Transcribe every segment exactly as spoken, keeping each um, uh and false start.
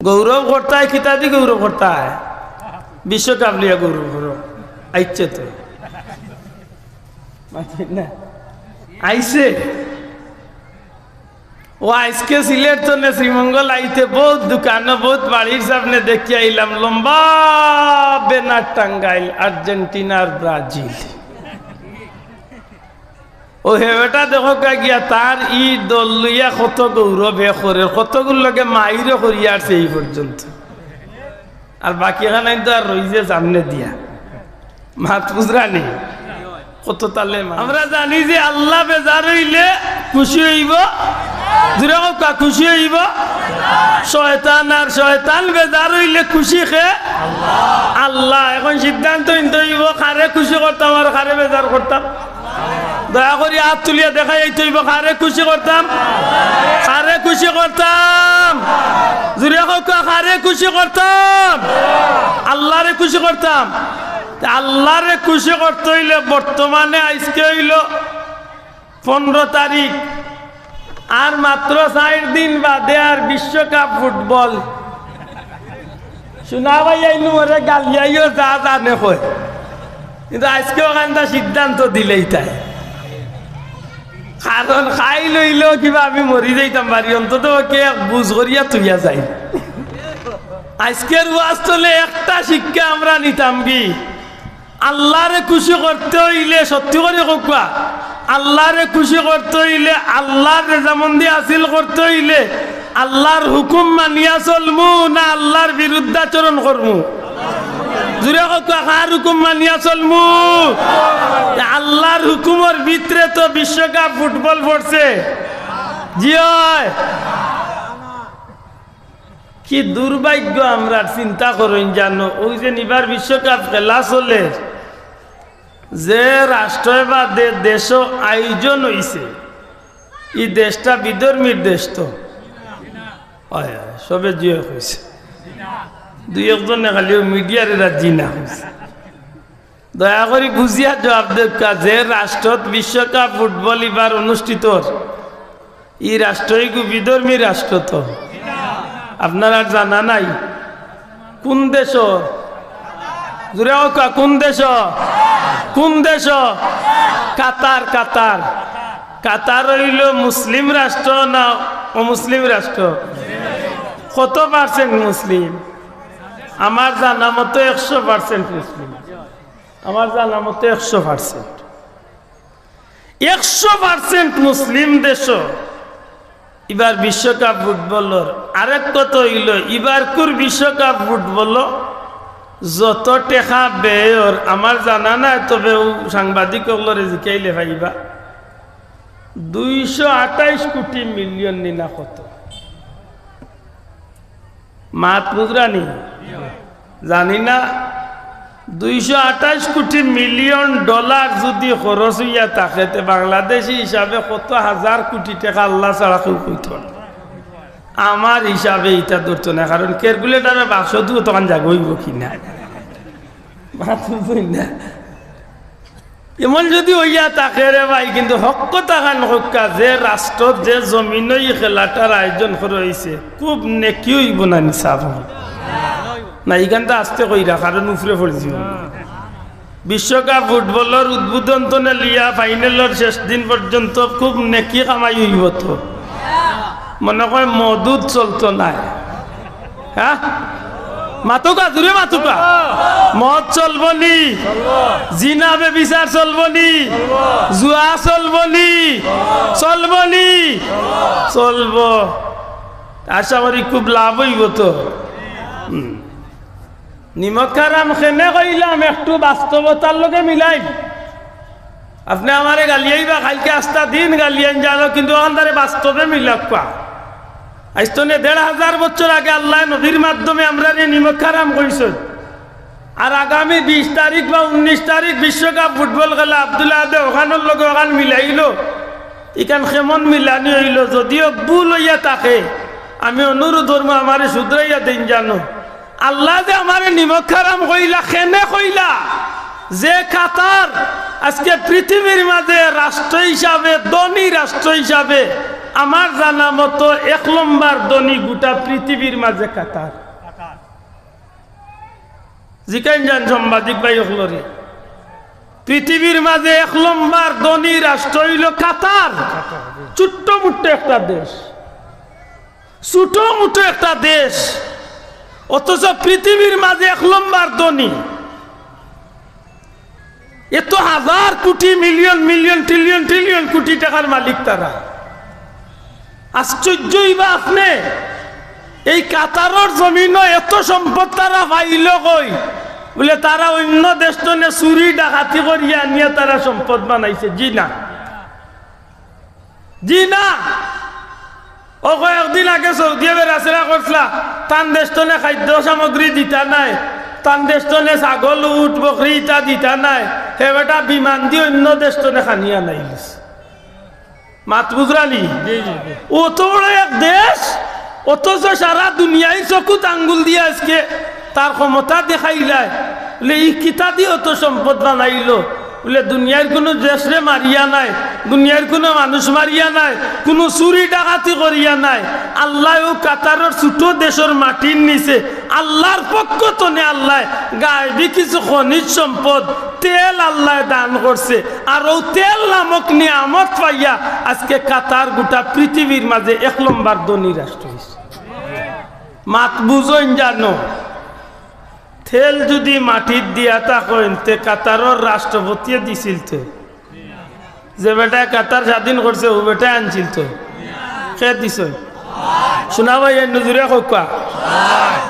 গৌরব করতায়, কিতাদি গৌরব করতায়? বিশ্বকাপ লইয়া গৌরব করো। আইছে তো। মাতইন না। আইছে। ও আইজকে সিলেট তনে শ্রীমঙ্গল আইতে বউত দোকানো, বউত বাড়ির সামনে দেখিয়া আইলাম, লম্বা ব্যানার টাঙ্গাইল, আর্জেন্টিনার ব্রাজিল। ও হে বেটা দেখউক্কা গিয়া, তার ই দল লইয়া কত গৌরব হে করের, কতগুর লগে মাইরও করিয়া আরছে এই পর্যন্ত। আর বাকি খানাইন তো আর রইছে সামনে দিয়া। মাত বুঝরা নি? কত তালে মাত। আমরা জানি যে আল্লা বেজার অইলে খুশি অইবো। জুরে কউক্কা, খুশি অইবো। শয়তান আর শয়তান বেজার অইলে খুশি কে? আল্লা। এখন সিদ্ধান্ত নিতে অইবো, কারে খুশি করতাম আর কারে বেজার করতাম। দয়া করি আত তুলিয়া দেখাইতে অইবো, কারে খুশি করতাম, কারে খুশি করতাম। জুরে কউক্কা, কারে খুশি করতাম? আল্লারে খুশি করতাম। তে আল্লারে খুশি করতে অইলে বর্তমানে আইজকে অইলো পনরো তারিখ, আর মাত্র চাইর দিন বাদে আর বিশ্বকাপ ফুটবল। শুনা ভাই, এই নুমরে গালিয়াইও যা জানে কয়, কিন্তু আইজকে অখানতা সিদ্ধান্ত দিলেই তাই। কারণ খাই লইলেও কিবা আমি মরি যাইতাম পারি, অন্তত ওকে এক বুঝ করিয়া তুইয়া যাই। আইজকের ওয়াজ তনে একটা শিক্ষা আমরা নিতাম কি, আল্লারে খুশি করতে অইলে, সত্যি করি কউক্কা, আল্লারে খুশি করতে অইলে, আল্লার রেজামন্দি হাসিল করতে অইলে, আল্লার হুকুম মানিয়া চলমু না আল্লার বিরুদ্ধাচরণ করমু? জুরে কউক্কা, কার হুকুম মানিয়া চলমু? আল্লার হুকুমর ভিতরে তো বিশ্বকাপ ফুটবল পড়ছে। জি অয়। কি দুর্ভাগ্য আমরার, চিন্তা করইন জানো, ওই যে ইবার বিশ্বকাপ খেলা চলের, যে রাষ্ট্রয় বা দে-, দেশো আয়োজন অইছে, ই দেশটা বিধর্মীর দেশ তো। অয়, অয়, সবে জি অয় কইছে। দুই একজনে খালি অউ মিডিয়ারে রাজি না কইছে। দয়া করি বুঝিয়া জুয়াব দেউক্কা, যে রাষ্ট্রত বিশ্বকাপ ফুটবল ইবার অনুষ্ঠিত অর, ই রাষ্ট্র ইগু বিধর্মী রাষ্ট্র তো। আপনারার জানা নাই? কুন দেশো? জুরে কউক্কা, কুন দেশো? কুন দেশো? কাতার, কাতার। কাতার অইলো মুসলিম রাষ্ট্র না অমুসলিম রাষ্ট্র? কত percent মুসলিম? আমার জানা মতো একশো percent মুসলিম। আমার জানা মতো একশো percent। একশো percent মুসলিম দেশো ইবার বিশ্বকাপ ফুটবলর আরেক কথা অইলো, ইবারকুর বিশ্বকাপ ফুটবলো যত টেকা ব্যয় অর, আমার জানা নাই, তবে অউ সাংবাদিক অকলরে জিকাইলে পাইবা, দুইশো আটাইশ কোটি মিলিয়ন নি না কত। মাত বুঝরা নি? জানি না, দুইশো আটাইশ কোটি মিলিয়ন ডলার যুদি খরচ অইয়া থাকে, তে বাংলাদেশি হিসাবে কত হাজার কোটি টেকা আল্লা ছাড়া কেউ কইতো না। আমার হিসাবে ইটা ধরতো না, কারণ calculator-এ বাক্স দিও তখন জাগা অইবো কি না। মাত বুঝইন না। এমন যুদি অইয়া থাকে রে ভাই, কিন্তু হক কথাখান কউক্কা, যে রাষ্ট্রত যে জমিনো ই খেলাটার আয়োজন করা অইছে, খুব নেকি অইবো না নি সাব? না, ইখানতা আস্তে কইরা, কারণ উপরে পড়ি যিবো। বিশ্বকাপ ফুটবলর উদ্বোধন তনে লইয়া ফাইনালর শেষ দিন পর্যন্ত খুব নেকি কামাই অইবো তো। মনে কয় মদুদ চলতো নায়। হ্যাঁ? মাতউক্কা, জুরে মাতউক্কা। মদ চলবো নি? জিনা বেবিচার চলবো নি? জুয়া চলবো নি? চলবো নি? চলবো। আশা করি খুব লাভ অইবো তো। হুম। নিমক হারাম কেনে কইলাম, একটু বাস্তবতার লগে মিলাই। আপনে আমারে গালিয়াইবা, কাইলকে আস্তা দিন গালিয়াইন জানো, কিন্তু অখানতারে বাস্তবে মিলাউক্কা। আইজ তনে দেড় হাজার বছর আগে আল্লায় নবীর মাধ্যমে আমরারে নিমক হারাম কইছইন। আর আগামী বিশ তারিখ বা উনিশ তারিখ বিশ্বকাপ ফুটবল খেলা আব্দুল আহাদে অখানর লগে অখান মিলাইলো। ইখান কেমন মিলানি অইলো? যুদিও ভুল অইয়া থাকে, আমি অনুরোধ করমু আমারে শুধরাইয়া দেইন জানো। আল্লায় যে আমারে নিমক হারাম কইলা, কেনে কইলা? যে কাতার আইজকে পৃথিবীর মাঝে রাষ্ট্র হিসাবে, ধনী রাষ্ট্র হিসাবে, আমার জানা মতো এক লম্বর ধনী গোটা পৃথিবীর মাঝে কাতার। জিকাইন যান সাংবাদিক ভাই অকলরে, পৃথিবীর মাঝে এক লম্বর ধনী রাষ্ট্র অইলো কাতার। ছোট্ট মুট্ট একটা দেশ, ছোট মুটো একটা দেশ, অথচ পৃথিবীর মাঝে এক লম্বর ধনী। এত হাজার কোটি, মিলিয়ন মিলিয়ন, ট্রিলিয়ন ট্রিলিয়ন কোটি টেকার মালিক তারা। আশ্চর্য অইবা আপনে, এই কাতারর জমিনো এত সম্পদ তারা পাইলো কই? বুলে, তারা অইন্য দেশ তনে চুরি ডাকাতি করিয়া আনিয়া তারা সম্পদ বানাইছে। জি না, জি না। অউ কয়েকদিন আগে সৌদিয়ে বেড়াছেড়া করছলা, তান দেশ তনে খাদ্য সামগ্রী দিতা নায়, তান দেশ তনে ছাগল, উট, বকরি ইতা দিতা নায়, হে বেটা বিমান দি অইন্য দেশ তনে খানি আনাইলিছে। মাত বুঝরানি? অত বড় এক দেশ, অথচ সারা দুনিয়ার চকুত আঙ্গুল দিয়া আইজকে তার ক্ষমতা দেখাইলায়। বুলে, ই কিতা দি অত সম্পদ বানাইলো? বুলে, দুনিয়ার কুনু দেশরে মারিয়া নায়, দুনিয়ার কুনু মানুষ মারিয়া নায়, কুনু চুরি ডাকাতি করিয়া নায়। আল্লায় অউ কাতারর ছোট দেশর মাটির নিচে আল্লার পক্ষ তনে আল্লায় গায়বী কিছু খনিজ সম্পদ, তেল আল্লায় দান করছে। আর অউ তেল নামক নিয়ামত পাইয়া আইজকে কাতার গোটা পৃথিবীর মাঝে এক লম্বর ধনী রাষ্ট্র অইছে। মাত বুঝইন জানো? তেল যুদি মাটিত দিয়া থাকইন, তে কাতারর রাষ্ট্রপতিয়ে দিছিল তো? যে বেটায় কাতার স্বাধীন করছে, অউ বেটায় আনছিল তো? কে দিছইন? শুনা ভাই, এই নজুরে কউক্কা।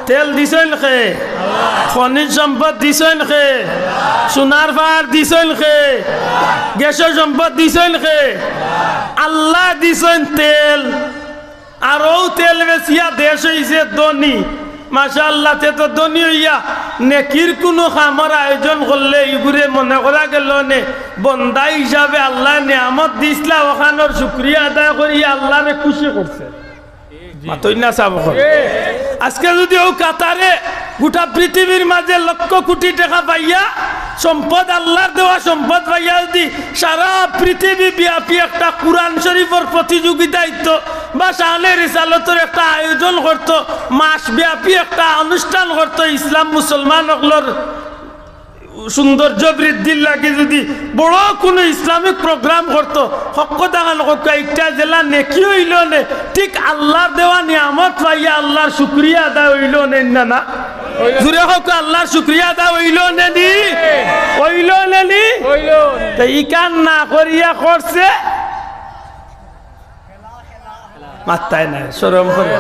তেল দিছইন কে? খনিজ সম্পদ দিছইন কে? সোনার পাহাড় দিছইন কে? গ্যাসর সম্পদ দিছইন কে? আল্লায় দিছইন তেল। আর অউ তেল বেচিয়া দেশ অইছে ধনী। মাশাআল্লাহ, তে তো ধনী অইয়া নেকির কুনু কামর আয়োজন করলে ইগুরে মনে করা গেলো নে, বন্দা হিসাবে আল্লায় নিয়ামত দিছলা, অখানর শুকরিয়া আদায় করিয়া আল্লারে খুশি করছে। মাতইন না সাব অকল। আইজকে যুদি অউ কাতারে গোটা পৃথিবীর মাঝে লক্ষ কোটি টেকা পাইয়া, সম্পদ, আল্লার দেওয়া সম্পদ পাইয়া যুদি সারা পৃথিবী ব্যাপী একটা কুরআন শরীফর প্রতিযোগিতা অইতো বা শানে রিসালতর একটা আয়োজন করতো, মাসব্যাপী একটা অনুষ্ঠান করতো, ইসলাম মুসলমান অকলর সৌন্দর্য বৃদ্ধির লাগি যুদি বড় কুনু ইসলামিক program করতো, হক কথা খান কউক্কা, ইটা যেলা নেকি অইলো নে, ঠিক আল্লার দেওয়া নিয়ামত পাইয়া আল্লার শুকরিয়া আদায় অইলো নে, না, না? জুরে কউক্কা, আল্লার শুকরিয়া আদায় অইলো নে নি? অইলো নে নি? তে ইখান না করিয়া করছে মাত্তায় নাই, শরম করে।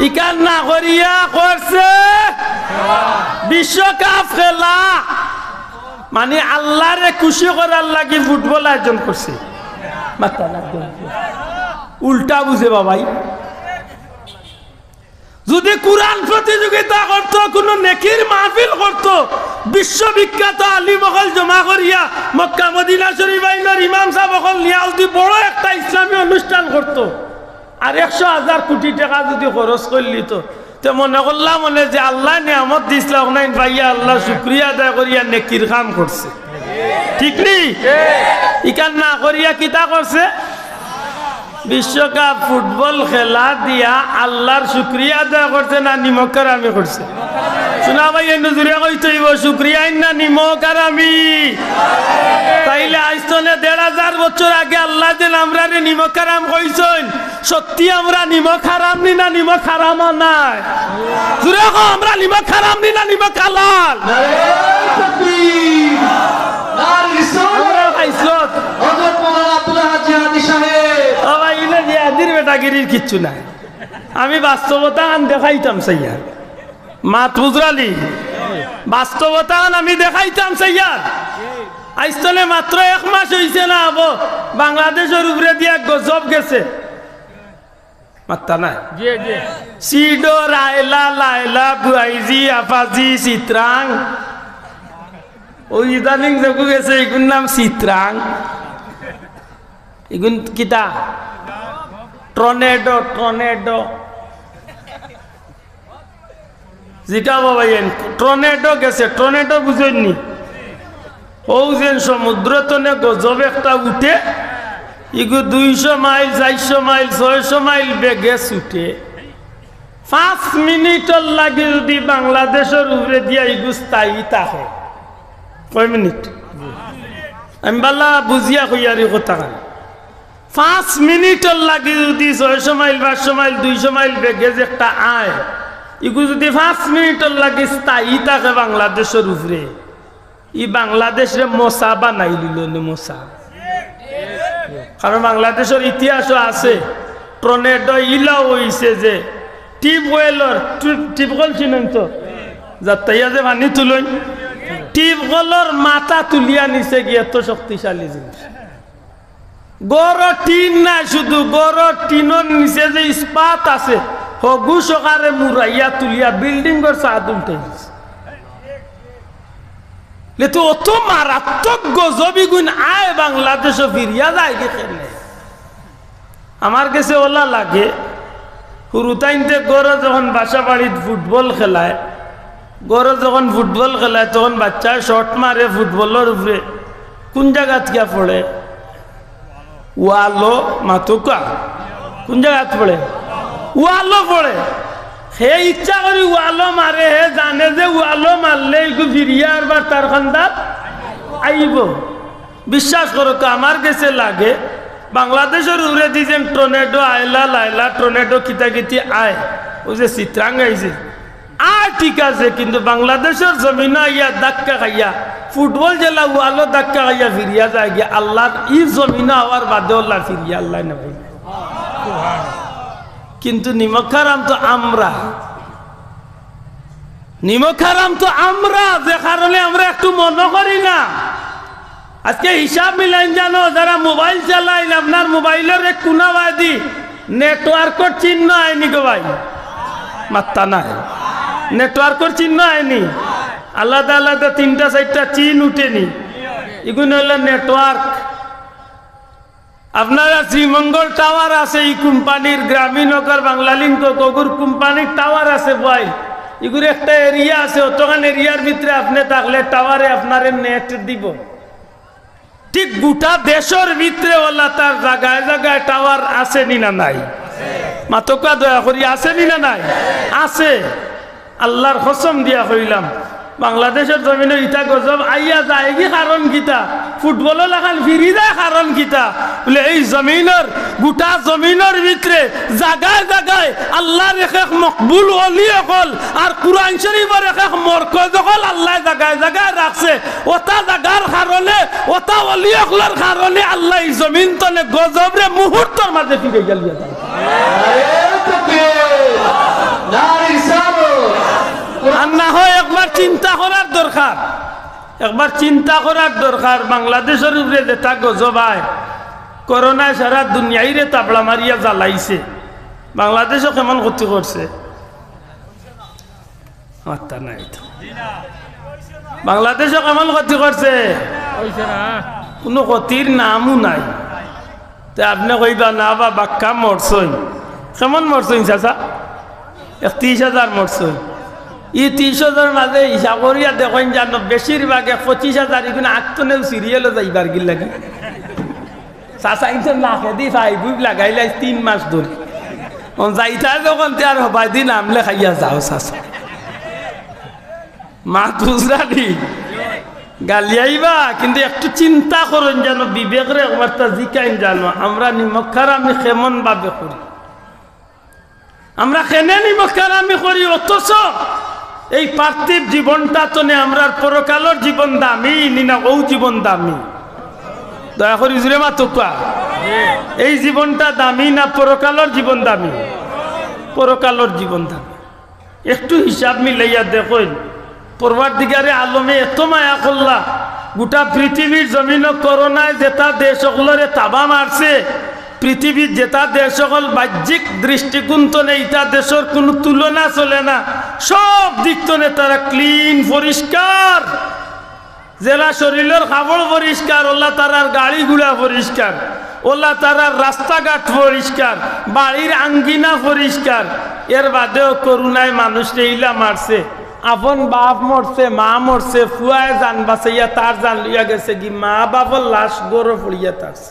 ইখান না করিয়া করছে বিশ্বকাপ খেলা। মানে আল্লারে খুশি করার লাগি ফুটবল আয়োজন করছে। মাত্তায় নাই, উল্টা বুঝে বাবাই। যুদি কুরআন প্রতিযোগিতা করতো, কুনু নেকির মাহফিল করতো, বিশ্ববিখ্যাত আলিম অকল জমা করিয়া মক্কা মদিনা শরীফ আইনর ইমাম সাব অকল নিয়া যুদি বড় একটা ইসলামী অনুষ্ঠান করতো, আর একশো হাজার কোটি টেকা যুদি খরচ করিলিতো, তে মনে করলাম অনে যে আল্লায় নিয়ামত দিছলা, অখান পাইয়া আল্লার শুকরিয়া আদায় করিয়া নেকির কাম করছে। ঠিক নি? ইখান না করিয়া কিতা করছে? বিশ্বকাপ ফুটবল খেলা দিয়া আল্লার শুকরিয়া আদায় করছে না নিমক হারামি করছে? শুনা ভাই, এই নজুরে কইতে অইবো, শুকরিয়া আইন না নিমক হারামি? তাইলে আইজ তনে দেড় হাজার বছর আগে আল্লায় যেন আমরারে নিমক হারাম কইছইন, সত্যি আমরা নিমক হারাম নি না নিমক হারাম নায়? জুরে কও, আমরা নিমক হারাম নি না নিমক হালাল? নারায়ে তাকবীর, নারায়ে রিসালাত। আমরা খাইছত। হযরত মাওলানা আব্দুল হাদী হাদী সাহেব। ও ভাই, ইনো যে হাদির বেটাগিরির কিচ্ছু নাই। আমি বাস্তবতা আন দেখাইতাম চাইয়ার। মাত বুঝরানি? বাস্তবতা আন আমি দেখাইতাম চাইয়ার। আইজ তনে মাত্র এক মাস অইছে না আবো, বাংলাদেশর উপরেদি এক গজব গেছে। মাত্তা নাই। জি, জি। সিডো, রায়লা, লায়লা, বুয়াইজি, আফাজি, চিত্রাং। অউ ইদানিং যেগু গেছে, ইগুর নাম চিত্রাং। ইগুন কিতা? Tornado, tornado. জিকা বাবা, এন টর্নেডো গেছে, টর্নেডো বুঝইন নি? অউ যেন সমুদ্র তনে গজব একটা উঠে, ইগু দুইশো মাইল, চাইরশো মাইল, ছয়শো মাইল বেগে ছুটে, পাঁচ মিনিটর লাগি যুদি বাংলাদেশর উপরে দিয়া ইগু স্থায়ী থাকে, কয় মিনিট? আমি বালা বুঝিয়া কইয়ার ই কথাখান। পাঁচ মিনিটর লাগি যুদি ছয়শো মাইল, পাঁচশো মাইল, দুইশো মাইল বেগে যে একটা আয়, ইগু যুদি পাঁচ মিনিটর লাগি স্থায়ী থাকে বাংলাদেশর উপরে, ই বাংলাদেশরে মশা বানাইলিলো নে, মশা। কারণ বাংলাদেশর ইতিহাসও আছে, টর্নেডো ইলাও অইছে যে টিউবওয়েলর, টিউ-, টিউবওয়েল চিনইন তো, যাত্তাইয়া যে পানি তুলইন, টিউবওয়েলর মাথা তুলিয়া নিচে গিয়া, এত শক্তিশালী জিনিস। ঘরর টিন নায়, শুধু ঘরর টিনর নিচে যে ইস্পাত আছে, হগু সকারে মুড়াইয়া তুলিয়া বিল্ডিংর ছাদ উল্টাই দিছে। লে তো অত মারাত্মক গজব ইগুন আয় বাংলাদেশো ফিরিয়া যায়গি কেনে? আমার গেছে অলা লাগে, হুরুতাইন্তে ঘরো যখন বাসা বাড়িত ফুটবল খেলায়, ঘরো যখন ফুটবল খেলায়, তখন বাচ্চায় শট মারে ফুটবলর উপরে, কুন জাগাত গিয়া পড়ে? ওয়ালো। মাতউক্কা। কুন জাগাত পড়ে? ওয়ালো পড়ে। হে ইচ্ছা করি ওয়ালো মারে, হে জানে যে ওয়ালো মারলে ইগু ফিরিয়া আরবার তার কান্দাত আইবো। বিশ্বাস করউক্কা, আমার গেছে লাগে, বাংলাদেশর উপরেদি যেন টর্নেডো আইলা, লাইলা, টর্নেডো কিতা কিতি আয়, অউ যে চিত্রাং আইছে, আয় ঠিক আছে, কিন্তু বাংলাদেশর জমিনো আইয়া ধাক্কা খাইয়া, ফুটবল যেলা ওয়ালো ধাক্কা খাইয়া ফিরিয়া যায়গি, আল্লার ই জমিনো আওয়ার বাদে অলা ফিরিয়া আল্লায় না ভাই। কিন্তু নিমক হারাম তো আমরা, নিমক হারাম তো আমরা, যে কারণে আমরা একটু মনো করি না। আজকে হিসাব মিলাইন জানো, যারা মোবাইল চালাইন, আপনার মোবাইলর এক কুনাবাদি নেটওয়ার্কর চিহ্ন আয়নি গো ভাই, মাত্তা নাই, নেটওয়ার্কর চিহ্ন আয়নি, আলাদা আলাদা তিনটা চাইরটা চিহ্ন উঠেনি, ইগুন অইলা নেটওয়ার্ক। আপনারা শ্রীমঙ্গল টাওয়ার আছে, ই কোম্পানির গ্রামীণ অকর, বাংলালিংক অকর, অগুর কোম্পানির টাওয়ার আছে ভাই। ইগুর একটা এরিয়া আছে, অতখান এরিয়ার ভিতরে আপনে থাকলে টাওয়ারে আপনারে নেট দিবো। ঠিক গুটা দেশর ভিতরে অলা তার জাগায় জাগায় টাওয়ার আছে নি না নাই? মাতউক্কা দয়া করি, আছে নি না নাই? আছে। আল্লার কসম দিয়া কইলাম, বাংলাদেশর জমিনো ইতা গজব আইয়া যায়গি কারণ কিতা? ফুটবলর লাখান ফিরি যায় কারণ কিতা? বুলে, এই জমিনর, গুটা জমিনর ভিতরে জাগায় জাগায় আল্লার এক এক মকবুল অলি অকল আর কুরআন শরিফর এক এক মরকজ অকল আল্লায় জাগায় জাগায় রাখছে। অতা জাগার কারণে, অতা অলি অকলর কারণে আল্লায় ই জমিন তনে গজবরে মুহূর্তর মাঝে ফিরাইয়া লইয়া যায়। নারে তাকবীর! নারে রিসালাত! আর না হয় একবার চিন্তা করার দরকার, একবার চিন্তা করার দরকার। বাংলাদেশর উপরে যেতা গজব আয়, করোনায় সারা দুনিয়াইরে তাবড়া মারিয়া জ্বালাইছে, বাংলাদেশো কেমন ক্ষতি করছে? মাত্তা নাই তো। বাংলাদেশো কেমন ক্ষতি করছে? কুনু ক্ষতির নামও নাই। তে আপনে কইবা, "না বা, বাক্কা মরছইন।" কেমন মরছইন, চাচা? এক ত্রিশ হাজার মরছইন। ই ত্রিশ হাজার মাঝে হিসাব করিয়া দেখইন জানো, বেশিরভাগ এক পঁচিশ হাজার ইগুন আগ তনেউ সিরিয়ালো যাইবার গির লাগি। চাচা ইনতে নাকেদি পাইপ উইপ লাগাইলাই তিন মাস ধরি। অন যাইতা যখন তে আর হবায়দি নাম লেখাইয়া যাও চাচা। মাত বুঝরানি? গালিয়াইবা, কিন্তু একটু চিন্তা করইন জানো, বিবেকরে একবারতা জিকাইন জানো, আমরা নিমক হারামি কেমন ভাবে করি। আমরা কেনে নিমক হারামি করি, অথচ এই পার্থিব জীবনটা তনে আমরার পরকালর জীবন দামি নি না অউ জীবন দামি? দয়া করি জুরে মাতউক্কা। এই জীবনটা দামি না পরকালর জীবন দামি? পরকালর জীবন দামি। একটু হিসাব মিলাইয়া দেখইন, পরওয়ারদিগারে আলমে এত মায়া করলা, গুটা পৃথিবীর জমিনো করোনায় যেতা দেশ অকলরে তাবা মারছে, পৃথিবীর যেতা দেশ অকল বাহ্যিক দৃষ্টিকোণ তনে ইতা দেশর কুনু তুলনা চলে না, সব দিক তনে তারা ক্লিন, পরিষ্কার। যেলা শরীলর কাপড় পরিষ্কার, অলা তারার গাড়ি ঘুড়া পরিষ্কার, অলা তারার রাস্তাঘাট পরিষ্কার, বাড়ির আঙ্গিনা পরিষ্কার। এর বাদেও করোনায় মানুষরে ইলা মারছে, আপন বাপ মরছে, মা মরছে, ফুয়ায় জান বাচাইয়া তার জান লইয়া গেছেগি, মা বাপর লাশ ঘরো পড়িয়া থাকছে।